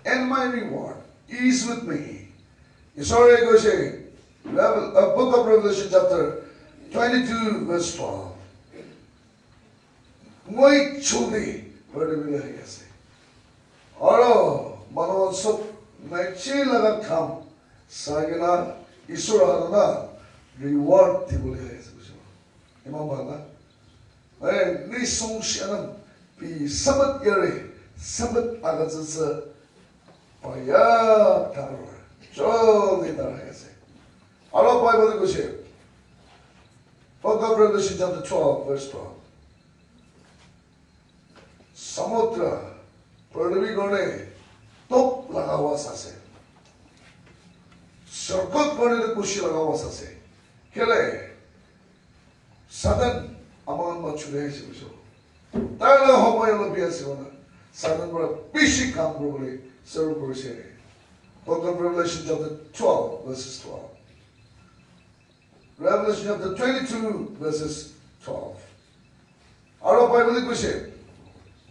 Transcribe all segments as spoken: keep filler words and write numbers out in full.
and my reward is with me. Isore koise, Revel-, uh, Book of Revelation chapter twenty-two verse twelve. Moi chuli, Barnabas ahi ase. Aro manu sob naiche laga kam sai kena Isor ahi na reward dibole ahi ase, bujibo. Iman bhal na? Hey, nisung shanam pi sabat yare, sabat agatsatsa paya tarwa. Joldi tarwa ase. Aro Bible koise, Book of Revelation chapter twelve, verse twelve. Samudra, purthimbi karne tok laga awaaz ase. Sargot karne tu khushi laga awaaz ase. Kile? Satan amakhan ma chule ase bujo. Tai laga homoy olop bi ase koina, Satan para bishi kam kuribole shuru kurise. Book of Revelation chapter twelve, verses twelve. Revelation chapter twenty-two, verses twelve. Aro Bible koise,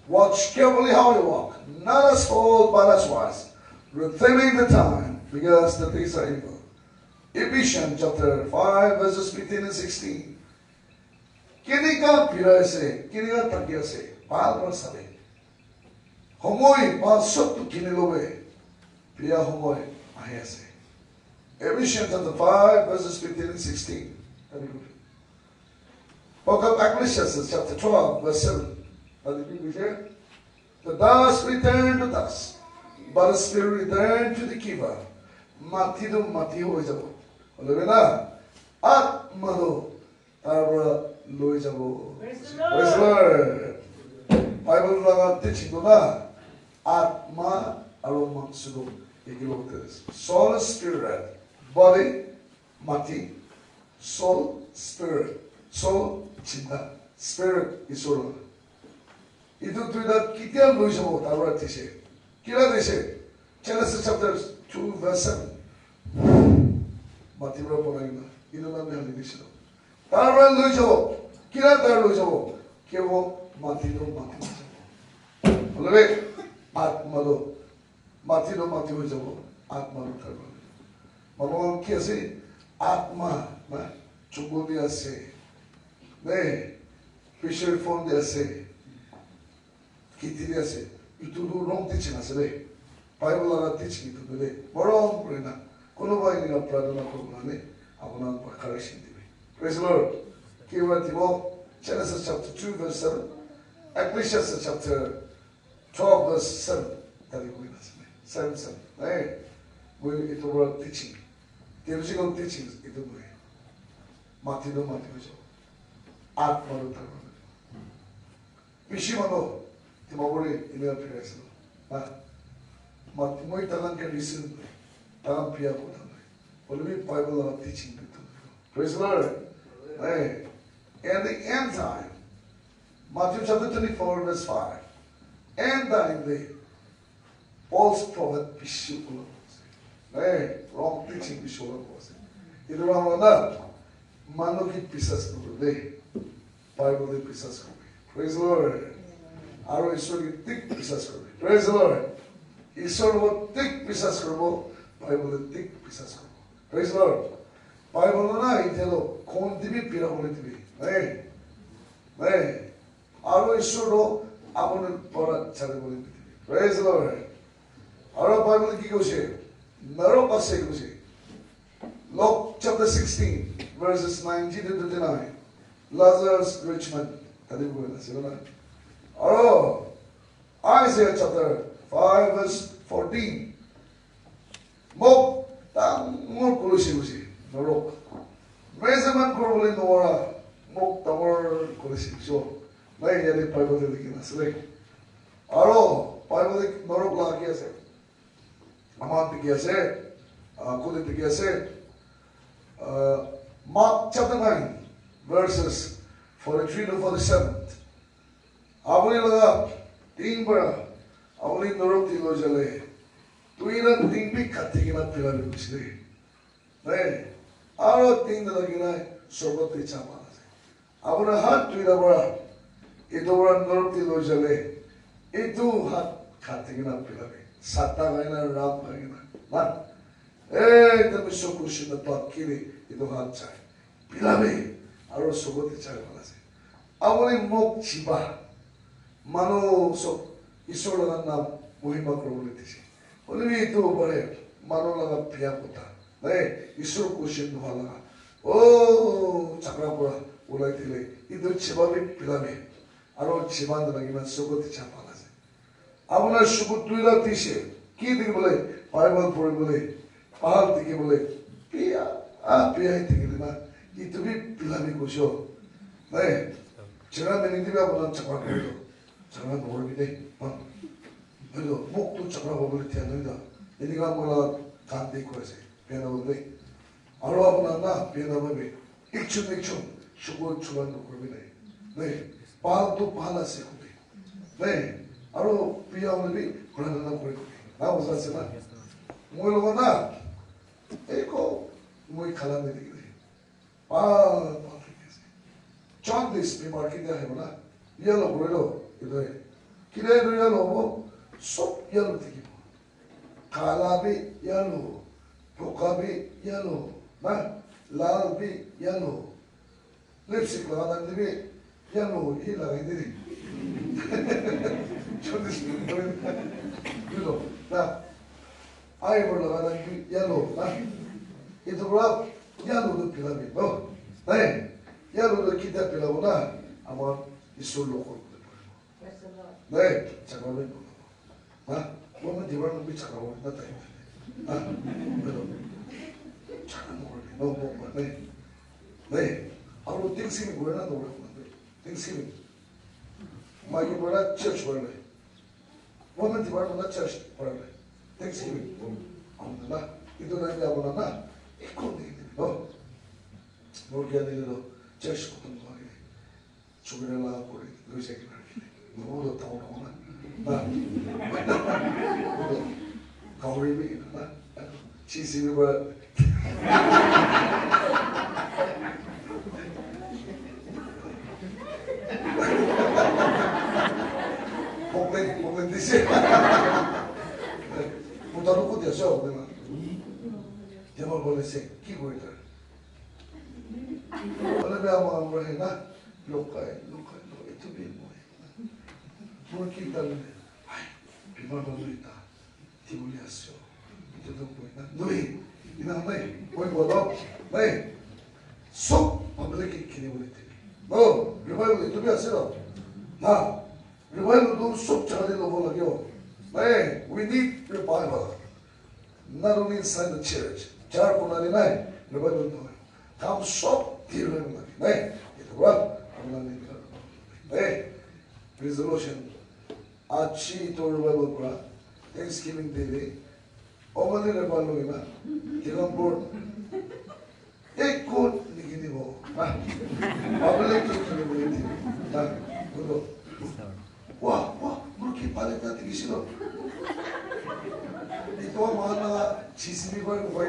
"Watch carefully how you walk, not as fools, but as wise, redeeming the time, because the days are evil." Ephesians chapter five, verses fifteen and sixteen. Kenika birai ase, kenika thaki ase, bhal para sabi. Homoi ba sob tu kini lobe. Biya homoi ahi ase. Ephesians chapter five, verses fifteen and sixteen. Very good. Book of Ecclesiastes chapter twelve, verse seven. Tadi ki hoise? "The dust return to dust, but the spirit return to the giver." Mati tu mati hoi jabo. Hoile na? Atma tu tar para loi jabo. Praise the Lord. Praise the Lord. Bible laga teaching tu na, atma aro mangso tu eki logote ase. Soul, spirit, body, mati, soul, spirit, soul, chinta, spirit, Isor laga. Etu duita ketia loi jabo tar para dise. Kila dise? Genesis chapter two verse seven. Mati para banai na. Etu na bhi hali dise. Tar para loi jabo. Kila tar loi jabo? Kebo mati to mati loi jabo. Hoile atma to mati to mati hoi jabo, atma to thakbo. Manu khan ki ase? Atma na, chukul te ase, ne, fishery farm te ase, kheti te ase. Etu tu wrong teaching ase de. Bible laga teaching etu tu de. Wrong kore na. Kunuba eneka pradhana kuribole apuna khan para correction dibi. Praise the Lord. Ki para dibo? Genesis chapter two verse seven. Ecclesiastes chapter twelve verse seven, tadi koi na ase, seven, seven. Hey, moi etu para teaching, theological teaching etu moi. Mati to mati hoi jabo. Atma to thakbo. Bishi manu, Dimapur te eneka birai ase. Ha? Mati moi takan ke listen, takan biya kotha nai. Hoile bi Bible laga teaching bi tu. Praise the Lord. Hey. And the end time. Matthew chapter twenty-four, verse five. End time te false prophet bishi ulabo ase. Hey, wrong teaching bishi ulabo ase. Etu para na manu ke biswas nokoribo de. Bible te biswas koribo. Praise the Lord. Aro Isor ke thik biswas koribo. Praise the Lord. Isor ke thik biswas koribo. Bible te thik biswas koribo. Praise the Lord. Bible na etia to kon dibi pira bole dibi. Hey. Hey. Aro Isor to apuni para chari bole dibi. Praise the Lord. Aro Bible ki koise? Narok ase koise. Luke chapter sixteen, verses nineteen to twenty-nine. Lazarus rich man. Tadi koi ase na. Aro Isaiah chapter five verse fourteen. Mok dangor kolosi hoise, norok. Measurement kuribole nuwara, mok dangor kolosi hoise. Nai yate Bible te likhi na ase de. Aro Bible te norok laga ki ase? Ama dikhi ase, ah, kote dikhi ase? Ah, Mark chapter nine, verses forty-three to forty-seven. Apuni laga ting para apuni norok te loi jale, tuita ting bi kati kena pelabi koise de. Hey, aro ting te lagi na sorgot te chapa ase. Apuni hat tuita para etu para norok te loi jale, etu hat kati kena pelabi. Sata gaina, ram gaina. Na? Eh, the mission question the Bakiri, it will have time. Pilami, aro sobo te chai pala se. Awali mok chiba. Manu sob Isor laga nam mohima kuribole dise. Hoile bi etu opor te manu laga biya kotha. Nai, Isor question noha laga. Oh, chakra pura ulai dile. Etu chiba bi pilami. Aro chiba nalagi na sobo te chai pala se. Apuna suku tuila tise, ki dikhi bole, Bible puri bole, pahal dikhi bole, pia, ah, pia hi dikhi na, itu bi pilami kujo. Nai, chera meni dibi apuna chakra kuri do. Chakra nori bi de, ha. Ayo, mok tu chakra bole tia nai da. Ini ka mola kan de koi se, pia na bole. Aro apuna na, pia na bole. Ekjon ekjon suku chuba nokuribi nai. Nai, pahal tu pahal ase kobi. Nai, aro biya hoile bi khora nana kuri kobi. Na buza ase na? Moi logo na, eko, moi khala nai dikhi nai. Pahal, pahal dikhi ase. Jaundice bimar kiti ahibo na? Yellow kuri lo, etu he. Kile etu yellow hobo? Sob yellow dikhibo. Kala bi yellow, boga bi yellow, na lal bi yellow. Lipstick laga time te bi yellow hi lagai de. Choti choti kore. Yellow, na. Eyebrow laga time te bi yellow, na. Etu pura yellow tu pilami, no? Nai, yellow tu kitia pilabo na? Amar Isor logo. Nai, chakra bi no. Ha? Women department bi chakra wo na tai. Ha? Pero chakra no kore, no, no, no, nai. Nai, aro Thanksgiving kore na no kore. Thanksgiving. Maiki kore na church kore nai. Women department na church kore nai. Thanksgiving. Amo na, itu na ya amo na. Iko ni, no. Mo kya ni, no. Church ko tum kore. Chukre la kore, lui se kore. Nubu to tau na na. Na. Kauri mi na. Chi si mi ba. Pokle, pokle dise. Puta no ko dia so na. Dia ma bole se, ki kore ta. Wala be ama amra hai na. Lokai, lokai, lokai, itu be mo. Murki dal ne, ai, bimar ba nui ta, tibuli asyo. Itu to koi na, nui, ina nai, koi bolo, nai. Sob public ke khini bole te. No, revival itu bi ase no. Na, revival tu sob jaga te lobo lage ho. Nai, we need revival. Not only inside the church. Church kona ni nai, revival no. Kam sob te revival lage, nai. Itu ba, apuna ni, nai. Resolution. Achi itu revival pra Thanksgiving Day de. Omali revival lo ina. Kilompur. Ekko nikinibo. Ha? Public ke kinibo iti. Ha? Kudo. Wah, wah, murki pale ta tikisilo. Ito mana G C B ko ko.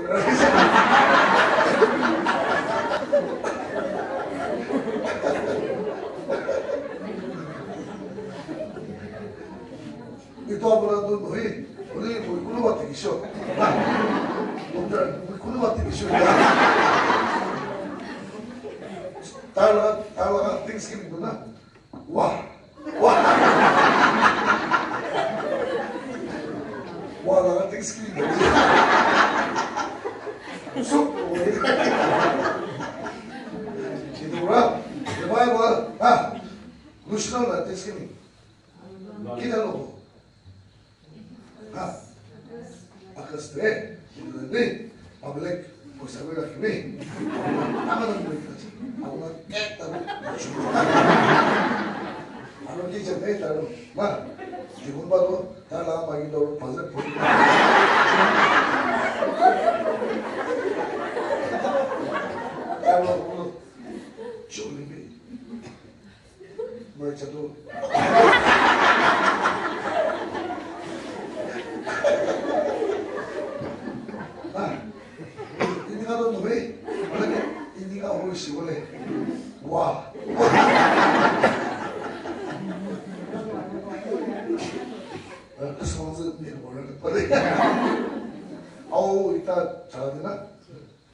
Ito apuna tu nohi, hoile moi kunuba dikhiso. Doctor, moi kunuba dikhiso. Tar laga, tar laga Thanksgiving tu na. Wah. Wah. Wah laga Thanksgiving. So, itu pura, revival, ha. Lushna la Thanksgiving. Kita lobo. Ha? August te, ni, public, poisa bi rakhibi. Ama na bi rakhibi. Ama na ekta bi. Aro ki jane taro, ma, jibon ba to, ta la ma ki to, paisa puri. Taro, choli bi. Moi chatu. Ah, ini ka to nohoi. Mane, ini ka hoi si bole. Wah. Ah, ka song se ni bole. Au, ita jaga de na.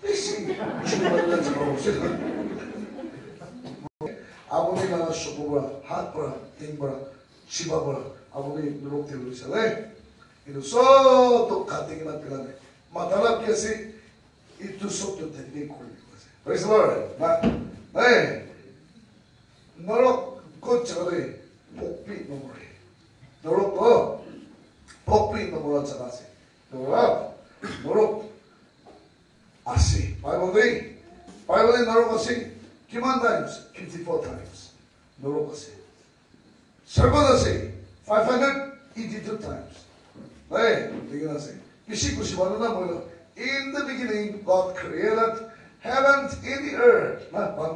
Bishi chuma na chuma hoise. Apuni laga sob para, hath para, theng para, chiba para, apuni norok te loi jale. Etu sob toh kati kena pelai de. Matlab ki ase? Etu sob toh dedicate kuri dibo ase. Praise the Lord. Na, hey, norok kot jaga de pok bi nomore. Norok toh pok bi nomora jaga ase. Norok, norok ase. Bible de, Bible de norok ase. Kiman times? Fifty-four times. Norok ase. Sargot ase, five hundred eighty-two times. Hey, dikhi na ase. Bishi khushi manu na moi lo. In the beginning, God created heaven and the earth. Na, ba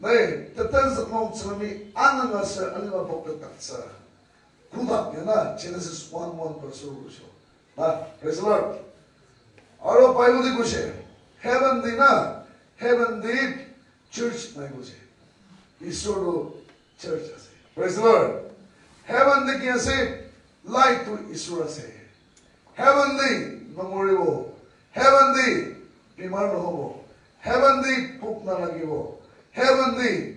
na. Hey, the things that long to me, anang ase, anima bokta taksa. Kudak ya na, Genesis one one verse two. Na, praise the Lord. Aro Bible de koise, heaven de na, heaven de church nai koise. Isor toh church ase. Praise the Lord. Heaven de ki ase? Light toh Isor ase. Heaven de nomoribo. Heaven de bimar nohobo. Heaven de bhuk nalagibo. Heaven de,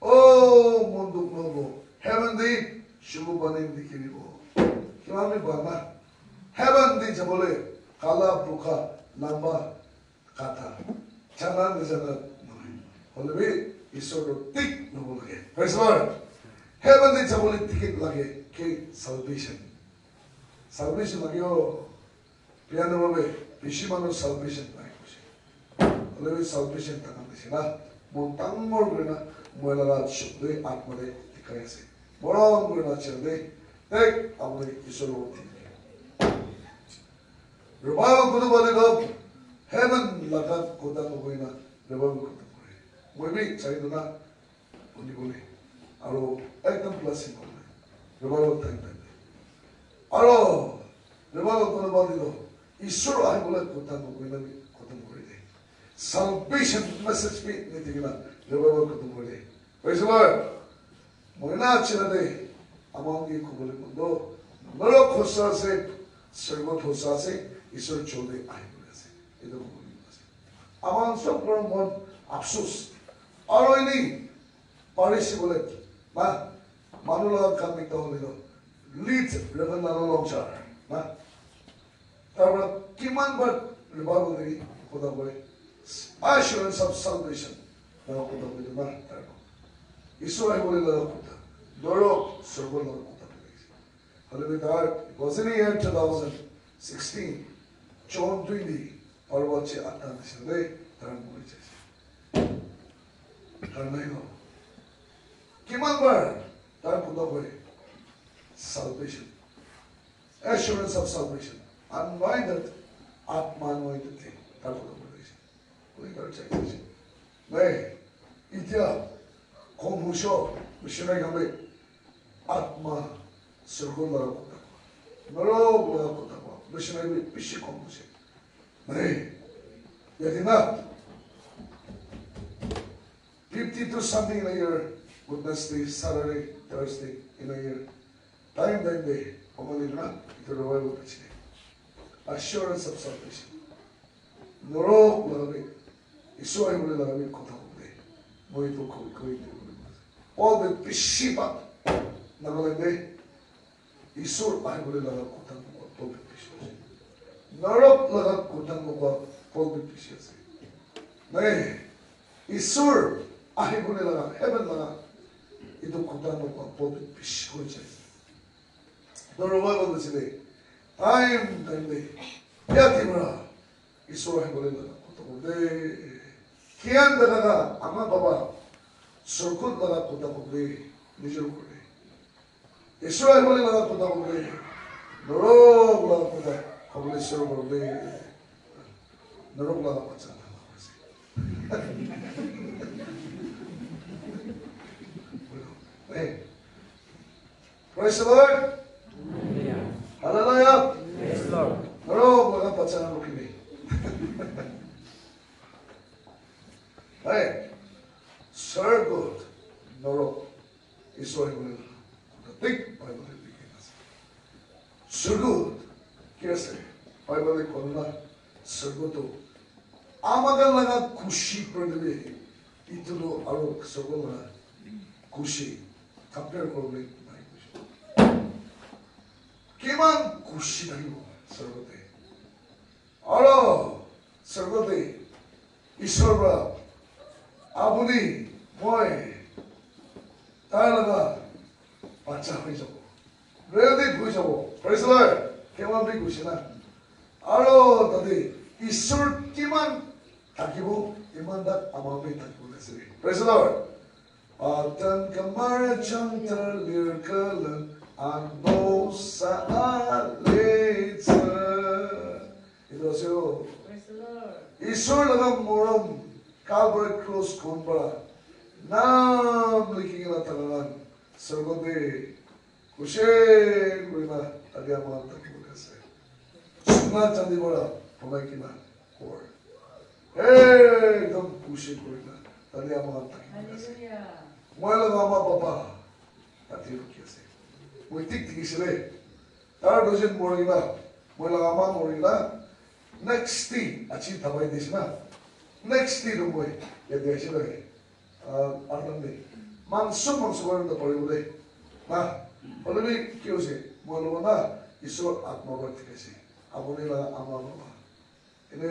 oh, mon dukh nohobo. Heaven de subu pani dikhi dibo. Kiman bi bana. Heaven de jabole kala, bukha, lamba, kata, jana najana nohoi. Hoile bi Isor toh thik nohobo lage. Praise the Lord. Heaven de jabole ticket lage ki? Salvation. Salvation lage o. Bia nohobo, bishi manu salvation nai koise. Hoile bi salvation thaka nishina mon dangor kurina moi laga chuk de atma de dikhai ase. Morom kurina chande, thik apuni Isor logot thik. Revival kunuba te toh heaven laga kotha nokoi na revival kotha kore. Moi bi chai do na, huni bole. Aro ekdom plus simple. Revival time time. Aro revival kunuba te toh Isor ahi bole kotha nokoi na bi kotha nokore de. Salvation message bi nidi kena revival kotha nokore de. Praise the Lord. Moi na chila de, amang ki khobole mon do, norok khosa ase, sorgo khosa ase, Isor joldi ahi bole ase. Etu khobole mon ase. Amang sob kora mon afsus. Aro ini, parisi bole, na, manu laga kam ekta hole do, lead Reverend Lalo Longchar, na, Tar para kiman bar revival te kotha koi, assurance of salvation laga kotha koi na tar para. Isor ahi bole laga kotha, norok sorgo laga kotha koi. Hoile bi tar, it was in the year two thousand sixteen, John twenty, parwa che atta nisina de tar mori jaise. Tar nai no. Kiman bar tar kotha koi, salvation. Assurance of salvation. Anointed, atma anointed thing. Tar kotha koi ase. Koi tar chai ase. Nai, itya, kom husho, missionary khan bi, atma, sorgo laga kotha koa. Norok laga kotha koa. Missionary bi bishi kom ase. Nai, yate na, fifty to something in a year, Wednesday, Saturday, Thursday in a year. Time time de, amani na, ito revival bichi de. Assurance of salvation. Norok laga bi, Isor ahi bole laga bi kotha hobo de. Moi ito koi, koi de. Paul bi bishi ba, Nagaland de, Isor ahi bole laga kotha nokwa pulpit bishi ase. Norok laga kotha nokwa pulpit bishi ase. Nai, Isor ahi bole laga, heaven laga, etu kotha nokwa pulpit bishi koi jai. Norok laga ase de, time, time de, yate para, Isor ahi bole laga kotha hobo de. Kiyan daga ama baba, sorgot laga kotha hobo de, nijor kore. Isor ahi bole laga kotha hobo de, norok laga kotha hobo de, Isor hobo de, norok laga bacha laga ase. Hey. Praise the Lord. Hallelujah. Praise the Lord. Norok laga bacha na rukhi de. Hey, sorgot, norok, Isor ahi bole laga kotha thik Bible te likhi na ase. Sorgot, Yes, Bible de kola na, sorgo to ama khan laga khushi kuri dibi, itu lo aro sorgo laga khushi compare kuribole nai. Kiman khushi thakibo sorgo te. Aro sorgo te Ishwar para apuni moi tai laga bacha hoi jabo. Ready hoi jabo. Praise the Lord. Kiman bi khushi na. Aro tate Ishwar kiman thakibo, iman tak ama bi thakibo ase. Praise the Lord. Atan kamara chantar lirkalan anbo sa alecha. Itu ase o. Praise the Lord. Ishwar laga morom Calvary cross kon para naam likhi kena thaka khan sorgo te khushi kuri na tate ama khan thakibo ase. Suna chandi para banai kena ghor. Ekdom khushi kuri na tate ama khan thakibo ase. Hallelujah. Moi laga ama baba tate rukhi ase. Moi thik dikhi ase le. Tar dozen mori na, moi laga ama mori na, next day, achi thabai dise na, next day to moi yate ase le. Ah, atam de. Mangso, mangso kora na paribo de. Na, hoile bi ki hoise? Moi logo na, Isor atma para thik ase. Apuni laga ama baba. Ene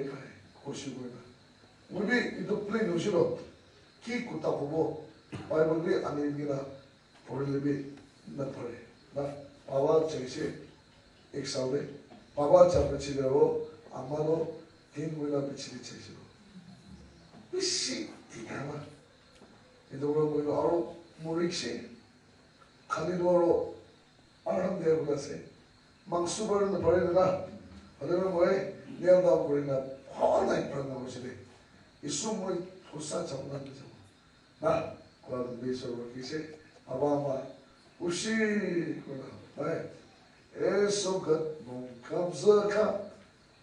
kai, khushi kuri na. Moi bi itu plain hoise lo. Ki kotha kobo? Bible bi ani kena porile bi na pare. Na, baba chaise, ek saal de. Baba cha piche de aro, ama lo tin mahina piche de chaise lo. Bishi dikha na. Itu para moi aro mori se. Khali lo aro aram de bula se. Mangso para na pare na. Hoile moi nail down kuri na, whole night pray na hoise de. Isu moi hosa chapna de jabo. Na, kwa de so ro kise. Aba ma. Ushi kuna. Hai. Eso gat mong kabza ka.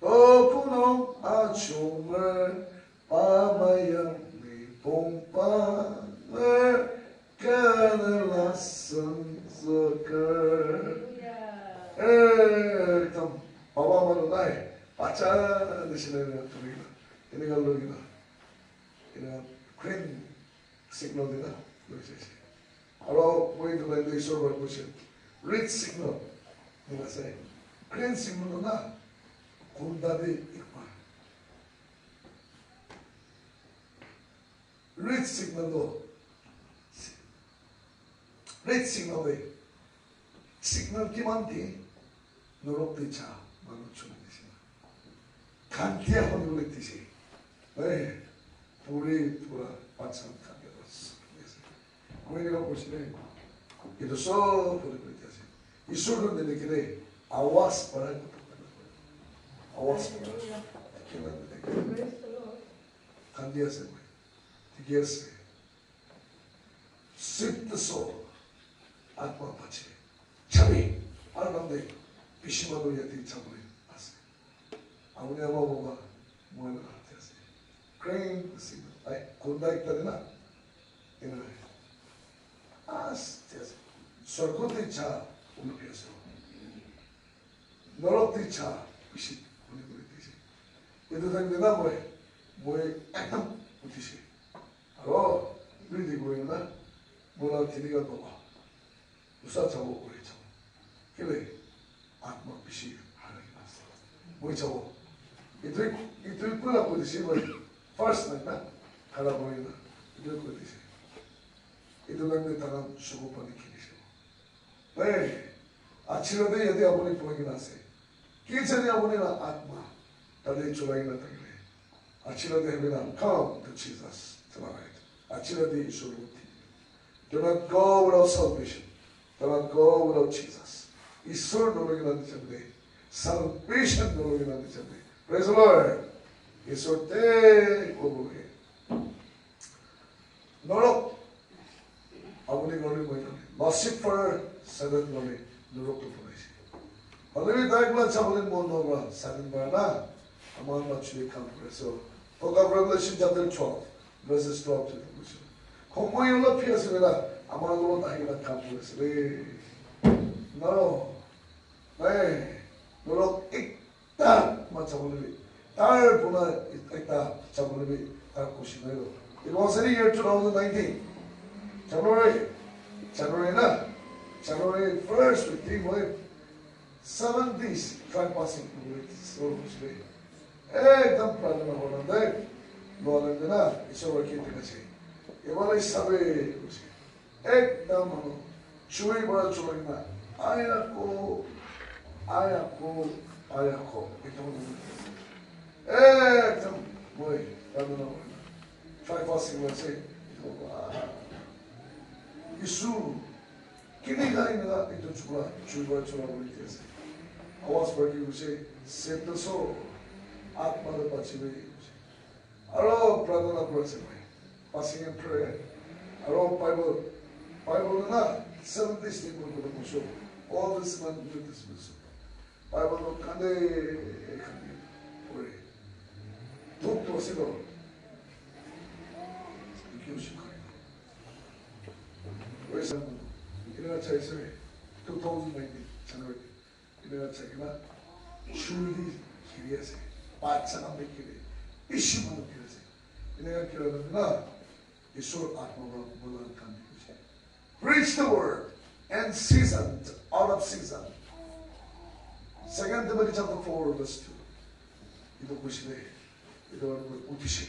Tokuno achunga pamaya mi pompa kana la sanzaka. Ekdom baba manu nai, bacha nishina na tumi na. Ini kalau gina, ini green signal dina, lo chaise. Aro moi itu line te Isor para question. Red signal. Eneka ase. Green signal tu na. Kunda de ikma. Red signal tu. Red signal de. Signal kiman de? Norok te cha. Manu chuna nishina. Khantia honi bole dise. Eh, pure pura pachan khantia dos. Koi ne ko kuchne. Itu sob honi bole dise. Isor to nene kene awas para kotha koi. Awas para. Kena nene kene. Khantia ase koi. Thik ase. Sip the soul. Atma bache. Chabi. Aru nam de. Bishi manu yate chabole ase. Apuni ama baba, moi laga hath te ase. Crane the signal. Ai, kunda ekta de na. Ena. As, yes. Sorgo te cha, ulu pi ase. Norok te cha, bishi, ulu pi ase. Itu time de na moi, moi ekdam uthise. Aro, ready kuri na, moi laga tiniga baba. Usa chabo kuri chabo. Kile, atma bishi harai kena ase. Moi chabo. Itu, itu pura kuri dise moi. First night na, khara kuri na. Itu kuri dise. Itu time de takan sugo pani khili se. Hey, achira de yate apuni poi kena ase. Ki jane apuni la atma. Tate chulai na thakile. Achila de Hebrew, come to Jesus tonight. Achila de Isor lo thi. Do not go without salvation. Do not go without Jesus. Isor nolo kina de chande. Salvation nolo kina de chande. Praise the Lord. Isor te ko bole. Norok. Apuni gari moi khan. Lucifer Satan gari norok to puraise. Hoile bi tai kula chabole mon nohora Satan para na. Amar majot kam kuri ase. Book of Revelation chapter twelve, verses twelve to fourteen. Homoi olop hi ase na, amar logot ahi na kam kuri ase de. Norok. Hey, norok It was in the year two thousand nineteen. January, January na, January first week, three week, seven days, five fasting. So, ekdam pradhana hola de, lo le de na, iso wa ki te kache. Ye wala sabe, ekdam manu, chui bara chulai na, ayako, ayako, ayako. Ekdam, ekdam, boy, pradhana hola. Five fasting was say, Isu, kini ka ina ito chula, chula, chula, chula, chula. Awas bagi use, save the soul. Atma da bachibe. Aro pradhana kura ase moi. Fasting and prayer. Aro Bible, Bible na seven days ni kura kura. All this man, New Testament. Bible no kande, kande pore. Duk to ase lo. Iki ushi kare. Wesa, ina chai se, two thousand nineteen, January. Ina chai na, chuli kiri ase. Bacha na me kiri. Ishi manu kiri ase. Ina kiri na, Isor atma ba bola kande. Preach the word and season, out of season. Second Timothy chapter four, verse two. Ito kuchile, ito kuchile.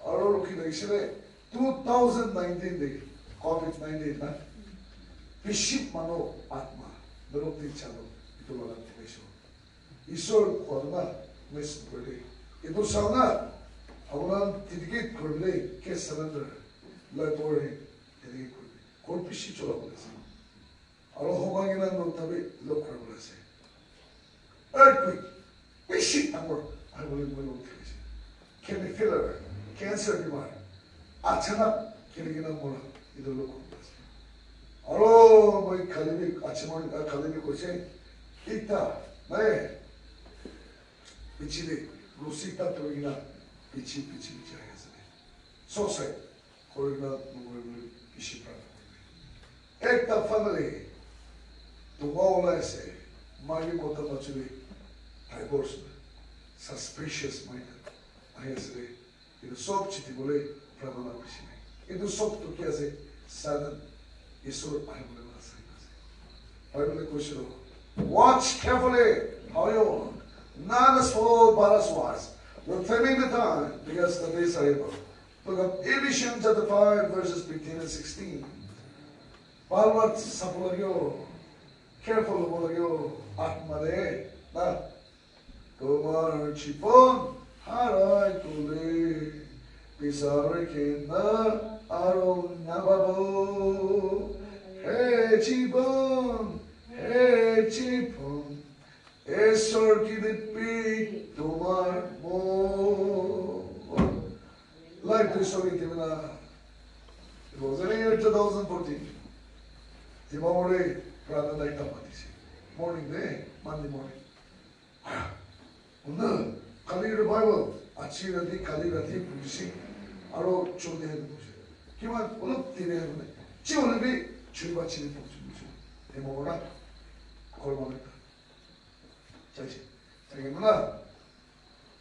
Aro rukhi thakisile, two thousand nineteen de, covid nineteen na, bishi manu atma, dorok te chalo, ito wala thakisho. Isor kowa na, miss kore. Ito sa na, apuna dedicate kore, case surrender, lai pore, dedicate kore. Kor bishi chola bole ase. Aro homa kina no tabi lok kore bole ase. Earthquake, bishi dangor, ahibole moi lok thakishe. Kidney failure, cancer bimar, achanak kiri kina mora, etu lok kore ase. Aro moi kali bi, achi moi, ah, kali bi koise, ekta, nai, pichile, rusi ekta thori kina, pichi, pichi, pichi ahi ase. Suicide, kori kina, nokori kori, bishi pratna kori. Ekta family, dunga ulai ase, maiki mota majuli, divorce, suspicious minded, ahi ase. Etu sob chiti bole pratna bishi nai. Etu sob tu ki ase? Satan, Isor ahi bole la sign ase. Bible koise lo, "Watch carefully how you walk, not as foolish, but as wise, proclaiming the time, because the days are evil." Look up Ephesians chapter five, verses fifteen and sixteen. Bhal bhal sabo lagyo, careful hobo lagyo, atma de, na. Tomar jibon harai gole, bisari kena aro nababo. He jibon, he jibon, Isor ki dibi tomar mon. Life to Isor ki dibi na. It was in the year two thousand fourteen. Dimapur te pratna ekta matise. Morning de, Monday morning. Unda, kali revival, achi rati, kali rati, pujise, aro chode hai pujise. Kiman, olop dere hai bole. Chi hole bi, chui ba chini pujise, pujise. Demo ora, kol mane ta. Chaise. Chaise na.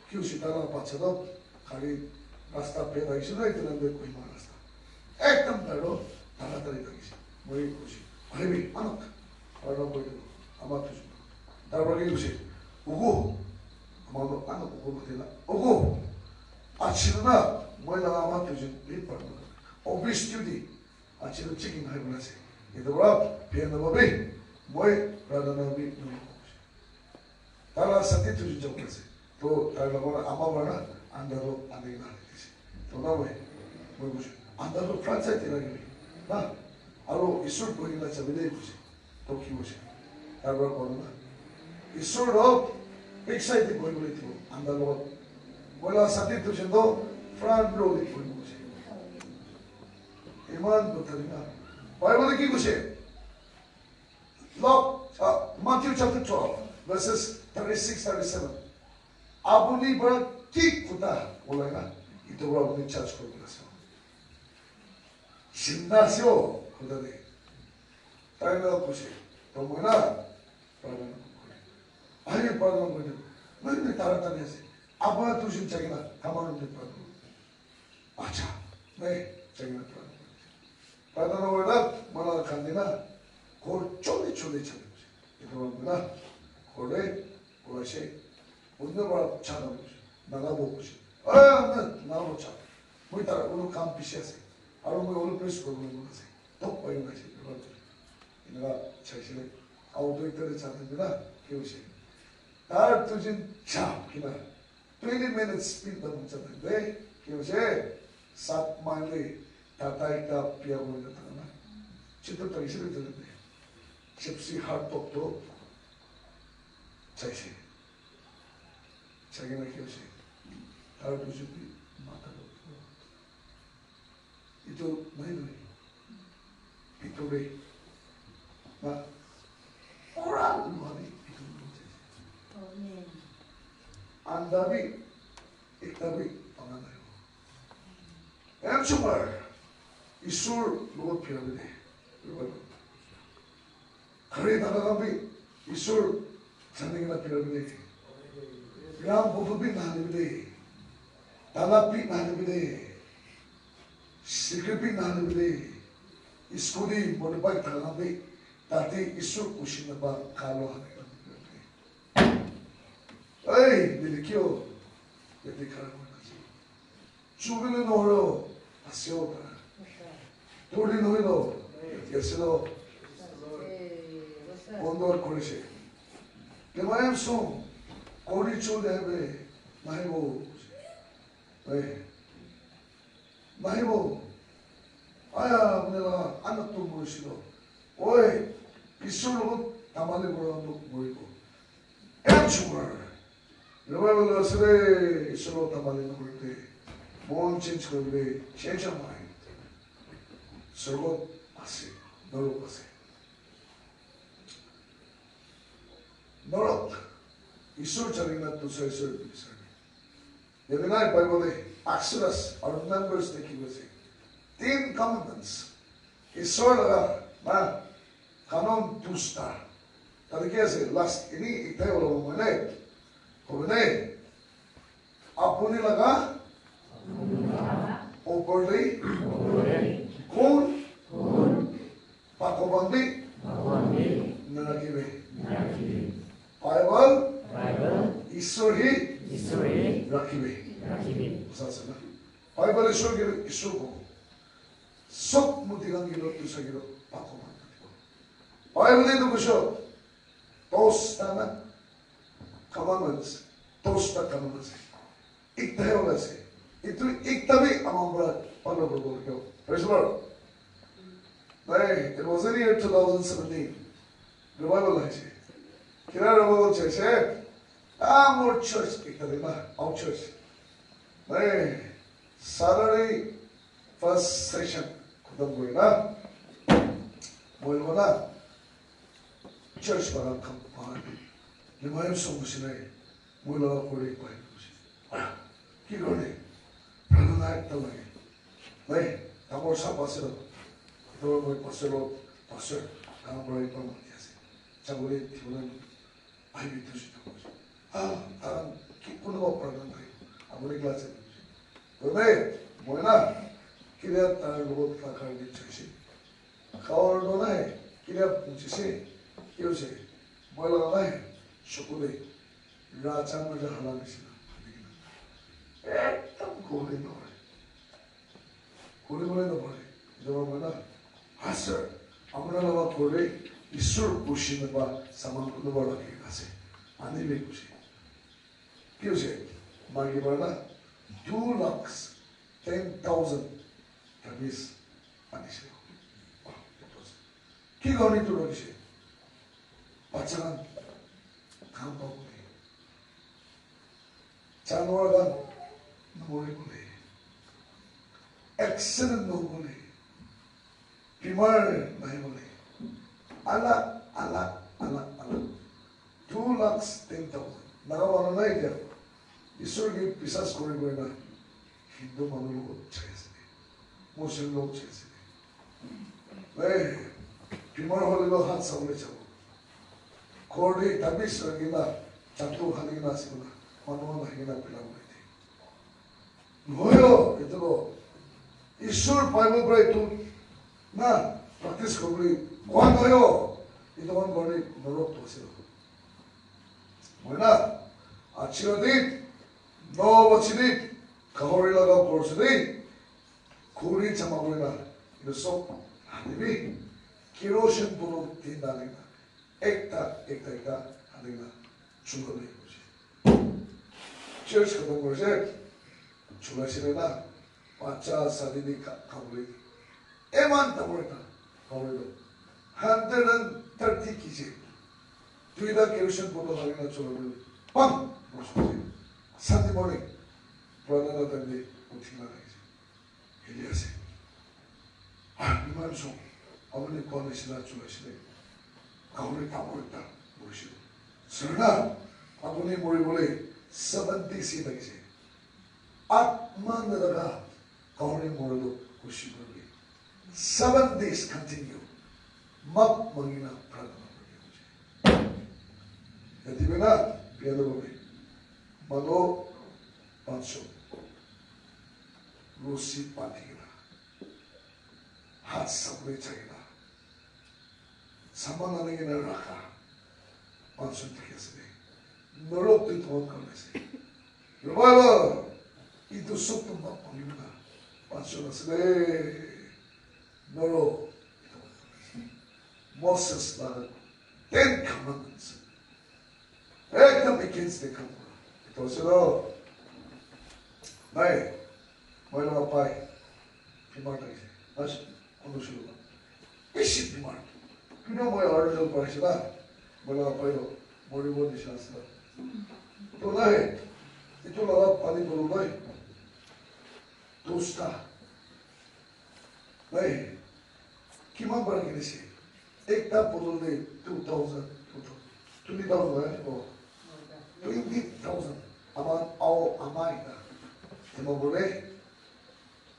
Kyu si tala pacha do, kali rasta pe dai si na, itu nang de Kohima rasta. Ekdam taro, tara tari thakise. Moi kuchi, "Ahibi, anok." Pardon koi dibo. Ama tu. Darbar ke kuchi, "Ugu." Ama tu anok ugu mati na. "Ugu. Achi na, moi la ama tu jin, bi pardon. Office duty. Achi tu chicken hai bole ase. Itu bra, pia na babi. Moi, brother na bi, no." Tara sati tu jin jabo ase. To, tara la mara, ama mara, anda lo, ane na dise. To na moi, moi kuchi, "Anda lo front side te lagi." Na, aro Isor bohi na chabi de kuchi. To ki hoise? Tar para kono na. Isor lo back side te bohi bole dibo, anda lo. Moi la sati tu jin to front row te bohi bole dibo. Iman botari na. Bible ki koise? Lok, ah, Matthew chapter twelve, verses thirty-six, thirty-seven. Apuni para ki kotha ulai na, itu para apuni judge kori kena ase. Jinda ase o, kotha de. Tai na kuchi, to moi na, pardon kori. Ahi pardon kori. Moi ni tara tani ase. Apa tu sin chakina, kamar ni pa. Acha, eh, chakina pa. Pada na wala, mala kandina, ko chole chole chale. Ito na, ko le, ko le se, unde ba chana, na la bo se. Ah, na, na bo cha. Mui tara, uno kam pisi ase. Aro mui uno press ko mo ase. Tok pa yung ase. Ina cha se. Auto ito de cha de na, ke se. Tar tu jin cha, kina. Twenty minutes speed la mucha thakde, ki hoise, sat mile te tata ekta biya kuri na thaka na. Chitto tari se bhi thakde. Gypsy hard top to chaise. Chagi na ki hoise. Tar tu jin bhi mata to. Itu nai nai. Itu re. Na. Ora lu hadi itu. Anda bi, ekta bi, panga nai. Em chumar. Isur lo pyramide. Khare thaka khan bi Isor jani kena birai bole. Ram bodu bi nahani bole. Talab bi nahani bole. Secret bi nahani bole. Scooty, motorbike thaka khan bi tate Isor khushi napa kalo hane. Hey, nile kyo? Yate khara kurina ase. Chubile nohoro, asio ta. Tuli nohilo, yasilo. Ondor korise. Lemayam song, kori chule hebe, nahibo. Hey. Nahibo. Aya, apni laga anak tu morisilo. Oi, Isor logot tamali mora tu moribo. Em chumar. Revival ase de, Isor logot tamali mora te. Mon change kori de, change your mind. Sorgot ase, norok ase. Norok, Isor chari na tu sai sai bisar. Yate nai Bible te Exodus aru Numbers te ki koise? Ten Commandments. Isor laga na kanon dusta. Tate ki ase? Last ini ekta olabo mane. Hobo ne? Apuni laga opor te kon Bhagwan bi narakibe. Bible, Isor hi rakibe. Buza ase na? Bible Isor ke Isor ko. Sob muti khan ke dusra ke Bhagwan. Bible te to kucho dos ta na commandments, dos ta commandments. Ekta he ola ase. Itu ekta bi ama para follow koribo lage. Praise the Lord. Hey, it was in the year two thousand seventeen. Revival aise. Kila revival chaise? Ah, more church ekta de na, our church. Hey, Saturday first session khatam kori na. Moi logot na church para kam pa. Ni mai song sinai. Moi laga kori pai. Ki kore? Pradhana ekta lage. Nai, dangor sap ase lo. Etu moi pastor lo, pastor, dangor para ekta mati ase. Jabole, dibole, ahi bi tu situ koise. Ah, tahan ki kunuba pradhana nai. Apuni class e. Toh nai, moi na, kile tar logot thaka karne chaise. Khawar toh nai, kile pujise, ki hoise? Moi laga nai, sukule. Raja maja hala nishina. Ekdam khuli nohoi. Khuli bole nohoi. Jawab hoy na. Ha, sir. Apuna laga ghor te Isor khushi napa saman kunuba rakhi kena ase. Ani le khushi. Ki hoise? Maiki para na two lakhs ten thousand rupees anise. Ki karone etu rakhishe? Bacha khan kha pabole, janwar khan namori bole, accident nohobole, bimar nahibole, alag alag alag alag. Two lakhs ten thousand. Naga manu nai etia. Isor ke biswas kori kori na Hindu manu logot chai ase. Muslim logot chai ase. Hey, bimar hole toh hath sabole jabo. Ghor te tabis rakhi na, chatu khali na ase na. Manu khan ahi kena bilang kuri de. Nohoy, etu toh Ishwar Bible para etu na practice kuribole koa nohoy. Etu khan karne norok tu ase. Moi na, achi rati no baji te gahori laga ghor ase de. Khuri jama kuri na, etu sob hanibi. Kerosene bottle tinta lagi na. Ekta, ekta, ekta, hadi na chulai kuri. Church khatam kuri se, chulai se na, bacha sadi ni kha-, khabole. Eman dangor ekta, khabole to. Hundred and thirty kg. Duita kerosene bottle hali na chulai kuri. Pam! Sunday morning, pradhana time de uthi na thakise. Hili ase. Ah, iman song, apuni koa nishina chulaisile. Gahori dangor ekta morishe. Sir na, apuni moribole seven days hi thakise. Atma nadaga gahori morilo khushi kuribi. Seven days continue. Map mangina pradhana kuribi. Yatibe na, piano bobe. Mano pancho. Rusi bandi kena, hat sabri chai kena, saman ani kena rakha, panchon thaki ase de. Norok tu thon khan ase. Revival, itu sob tu map mangina, panchon ase de. Norok, Moses la Ten Commandments. Ekdam against the kam kura. Etu ase toh. Nai, moi laga pai bimar thakise. Bas, kono shuru kura. Bishi bimar. Kino moi Arunachal para aise na. Moi laga pai toh moribo nisina ase na. Toh nai, etu laga pani bottle nai. Dosta. Nai, kiman para kinise? Ekta bottle de two thousand, two thousand, twenty thousand, eh? Oh. Twenty thousand. Ama, ao, ama ina. Ema bole,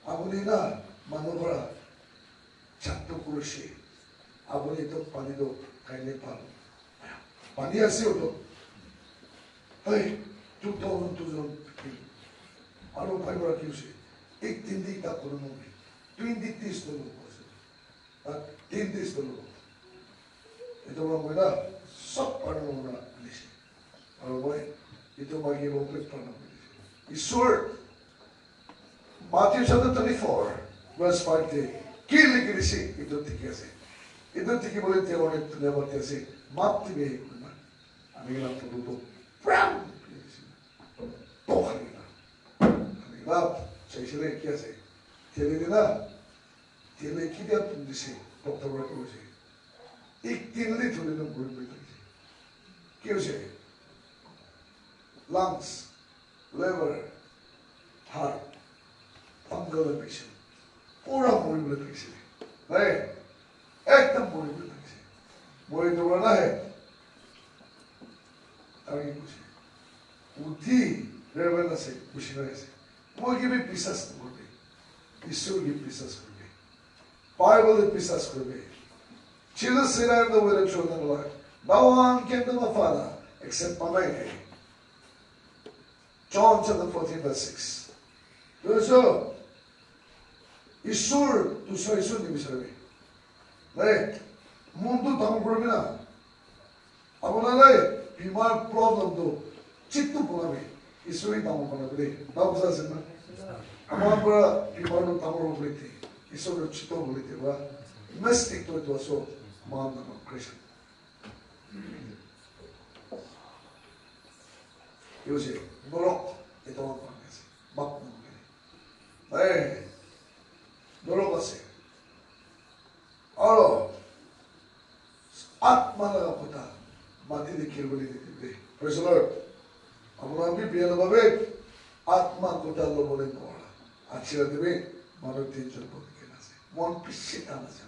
apuni na, manu para chatto kurise. Apuni to pani to kaile palo. Pani ase to. Hey, two thousand, two thousand fifteen. Aro pai para ki hoise? Ek din de ekta kono mo. Twenty days to lo. Tin days to lo. Etu para moi na sob para moi na anise. Aro moi etu magi lo pe para na anise. Isor, Matthew chapter twenty-four, verse five de ki likhi dise, etu dikhi ase. Etu dikhi bole te one dhanyabad di ase. Map dibe, ami la photo to brown. To khali na. Khali na, chaisile ki ase. Tele de na. Tele kitia pundise, doctor para koise. Ek din le thori na mori mori thakise. Ki hoise? Lungs, liver, heart, fungal infection. Pura mori mori thakise. Nahi? Ekdam mori mori thakise. Moi to na hai. Tari koise. Uthi, Reverend ase, missionary ase. Moi ke bi biswas koribi. Isor ke biswas koribi. Bible ke biswas koribi. Jesus said, "I am the way, the truth, and the life. No one came to the Father except by me." John chapter fourteen, verse six. Bujiso? Isor, dusra isor nibisaribi. Right? Mon tu dangor koribi na. Apuna nai, bimar problem tu, chit tu bonabi, Isor hi dangor bonabi de. Dangor sa ase na? Amar para bimar tu dangor hobo de, Isor tu chit hobo de ba. Mistake tu etu aso, man na Christian. Ki hoise, norok, etu aman ase. Map na. Hey, norok ase. Aro atma laga kotha mati te khel bole nidibole. Praise the Lord. Apuni khan bi biya laba be atma kotha lobole nawara. Aji rati bi manu tinjon bole kena ase. Mon bishi tan ase.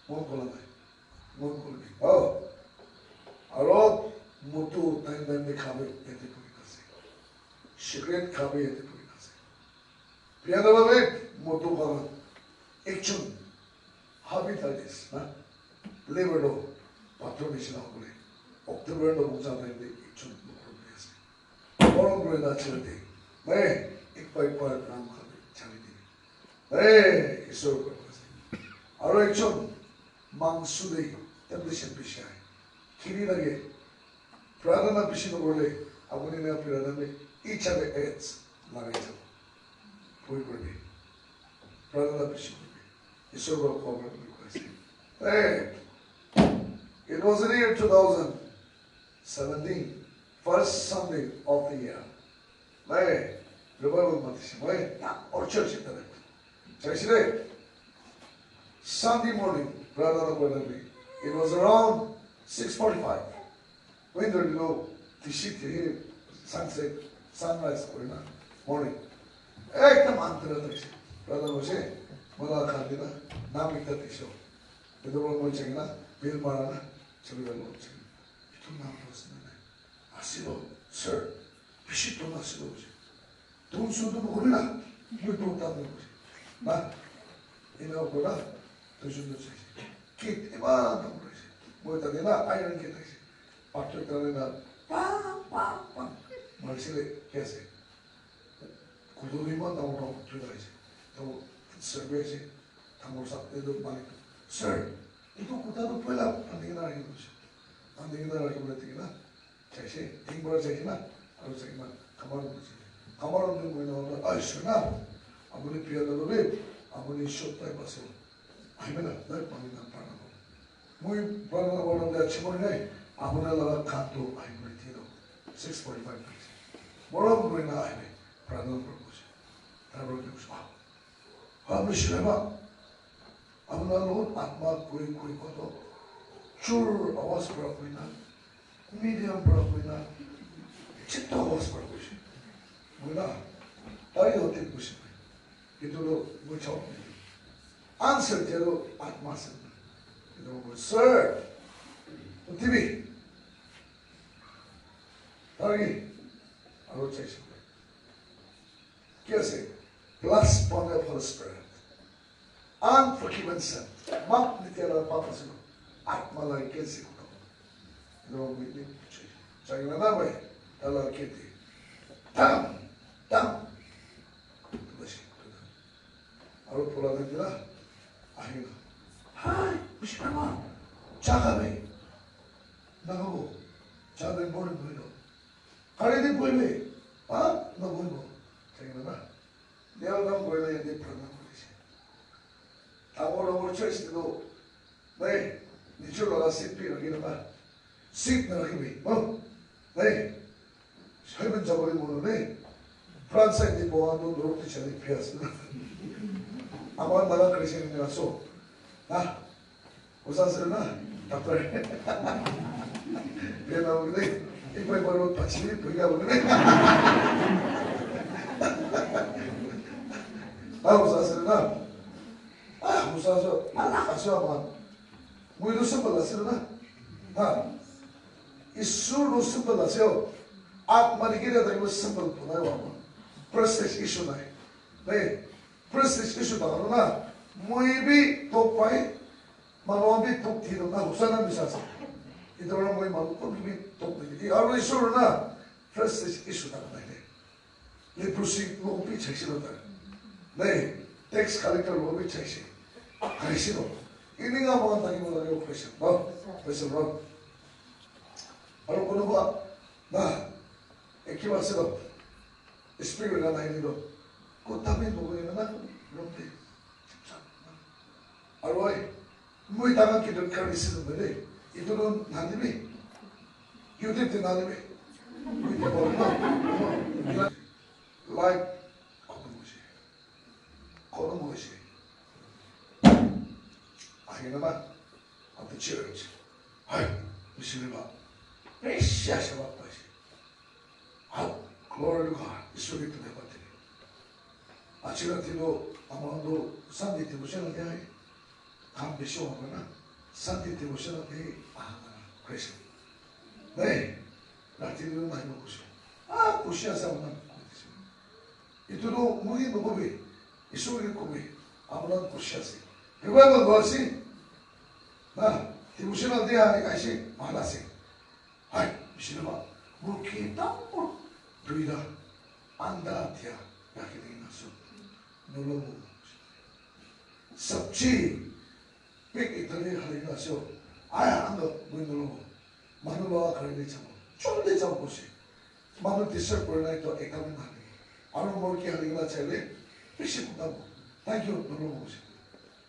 Mon kola nai. Mon kola nai. Oh. Aro motu time time te khabe yate bole ase. Cigarette khabe yate bole ase. Piano bhabe moto khan ekjon hepatitis na liver lo pathor nishina hobole October lo mukha time te ekjon mukha hoi ase. Morom Kore na chari de. Hey, ek bar, ek bar naam khan chari de. Hey, Isor ko ase. Aro ekjon mangso de temptation bishi ahe. Kini lage. Pradhana bishi nokore. Apuni na pradhana me icha de ads lagai jabo. Poi poi. Pradhana bishi nokore. Isor ko ko ase. Hey, it was in the year two thousand seventeen, first Sunday of the year. Hey, revival matise. Hey, or church in the Sunday morning, brother, brother, it was around six forty-five. Winter, you know, the shit here, sunset, sunrise, morning. Ekdam antara tak si. Brother, mo se, mala khan dina, nam ekta tisho. Ito mo mo chengna, bill mara na, chali galo chengna. Itu nam to sina na. Asilo, sir. Bishi to na asilo je. Tun su tu mo na. Mo to ta mo. Na. Ina ko na. To su to se. Kit iman to mo se. Mo ta dina, iron kit se. Pathor ta na. Pam pam pam. Mo se le kese. Kudu iman to mo to tu se. To survey se. Tamo sa te do malik. Sir. Itu kuta to pela pandina ri. Pandina ri ko le tina. Chaise, tin bara chaise na, aru chaise na, kamar room chaise. Kamar room te moi na hola, "Ai, sir na, apuni piya na lobe, apuni short time ase. Ahibe na, nai pani na parna ko." Moi parna na parna de achi moi nai, apuna laga khan to ahi moi tino, six forty-five hoise. Morom moi na ahibe, parna ko ko. Tar pora ki kuch, ah, ha, moi shilema. Apuna logot atma koi koi koto chur awaz para koina, medium para koina, chitto awaz para koise. Moi na, tai hote koise. Itu lo moi chao. Answer dia lo atma se. Itu lo, "Sir, T V." Tari, aro chaise. Ki ase? Plus one of Holy Spirit. Unforgiven sin. Maaf nidia la pap ase. Atma la ke se ko. No, we need to change. Chai na na bai. Tala ke ti. Tam. Tam. Basi. Aro pola na dila. Ahi na. Hai, bishi kama. Cha ka be. Na ko. Cha be bol bol. Kare de bol be. Ha? Na bol bol. Chai na na. Kneel down koile yate pratna korise. Dangor dangor church te toh, nai, nijor laga seat bi rakhi napa. Seat narakhibi, no? Nai, heaven jabole mon nai. Front side te boha toh dorok te chale bia ase na. Amar laga Christian eneka ase. Ha? Usa ase na? Doctor. Bia na hoile, ek bar bar bachi ni bhoi na hoile. Ah, usa ase na? Ah, usa ase. Alak ase aman. Moi tu simple ase na? Ha? Isur tu simple ase o. Atma dikhi na thakile simple banai ho aman. Prestige issue nai. Nai? Prestige issue thakile na? Moi bi top pai. Manu khan bi thuk thi toh na, hosa na misa ase. Etu para moi manu khan bi thuk thi. Aru Isor na, first issue thaka nai de. Leprosy loko bi chaise na tai. Nai, tax collector loko bi chaise. Chaise no. Ini nga mohan thaki mo lage question. No? Question no. Aru kono ba, na, ekiba ase no. Speaker na nai ni no. Kotha bi no na na, no. Aru ai, moi ta khan kidun khan isi tu de. Itu tu nani bi. YouTube te nani bi. Moi ta bol na. Like, khotom hoise. Khotom hoise. Ahi na ba. Of the church. Hai, misiri ba. Bishi ashirbad paise. Hau, glory to God. Isor ke dhanyabad dibi. Aji rati toh amar toh Sunday devotional te ahe. Kam bishi hobo na. Sunday devotional te aha na. Praise Him. Nai, rati toh nahi mo kusi. Ah, kusi ase amar. Itu toh moi ke nokobi. Isor ke kobi. Amar kusi ase. Revival hoise. Na, devotional te ahe, aise, bhal ase. Hai, bishi na ba, murki dangor, Duita anda dia rakhi dina ase. Nolobo. Sabji bag ekta te hali kena ase. Aya, ando, moi nolobo. Manu loa gari te jabo. Jaldi jabo koise. Manu disturb kori nai to ekta bi nahali. Aru moi ki hali kena chaile, bishi kotha bo. Thank you, nolobo koise.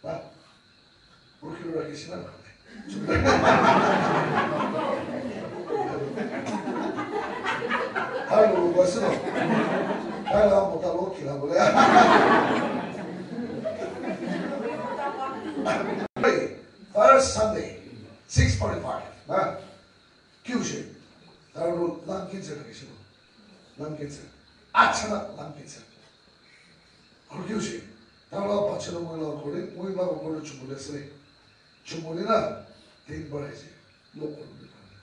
Ba, rukhi rakhi sina. Hello, what's up? Hello, mota lo kila bole. Hey, first Sunday, six forty-five. Na? Ki hoise? Tar lung cancer thakishe. Lung cancer. Achana lung cancer. Aru ki hoise? Tar la bacha toh moi la ghor te, moi la ghor te chubole ase. Chubole na, tin bar aise. Lok kori bole pare.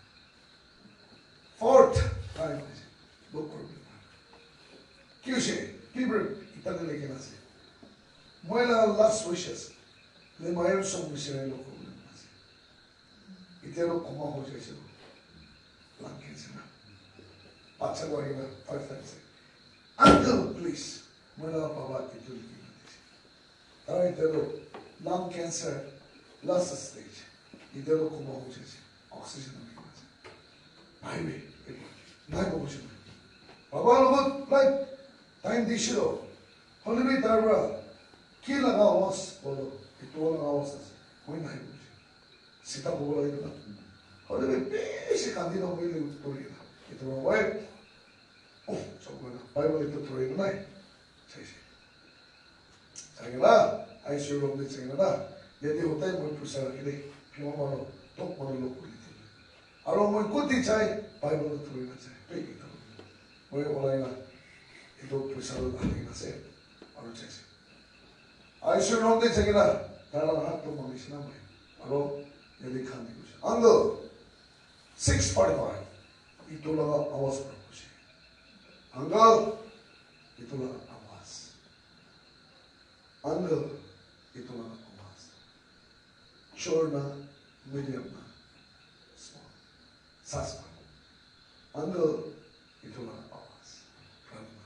Fourth time aise. Lok kori bole pare. Ki hoise? Ki bar ekta te lekhi na ase. Moi la last wishes. Le mayam song misere lok kori bole pare ase. Etiya toh coma hoi jaise. Lung cancer na. Bacha toh ahi na, five times. Uncle, please. Moi la baba etu likhi na dise. Aru etiya toh lung cancer last stage. Etiya toh coma hoi jaise. Oxygen na likhi na ase. Bhai bhi, nai ko kuch nahi. Baba logot, like, time dise toh. Hoile bi tar para ki laga awaz kolo, etu laga awaz ase. Moi nai kuch. Sita kobo lage na. Hoile bi bishi kandi na hoile bi pori na. Etu para wife, oh, chok na. Bible etu pori na nai. Chaise. Chai na, I C U room te chai na. Yate hotai moi puisa rakhi de. Phima maro, tok maro lok kuri de. Aro moi kuti chai, Bible pori na chai. Pe ekta. Moi olai na. Etu puisa lo dhali na ase. Aro chaise. I C U room te thakina, tai laga hath toh mangise na moi. Aro yate khan te koise, "Uncle, six forty-five." Etu laga awaz para koise, "Uncle, etu laga awaz. Uncle, etu laga awaz." Chor na, medium na, small. Sas pa. Uncle, etu laga awaz. Pranna.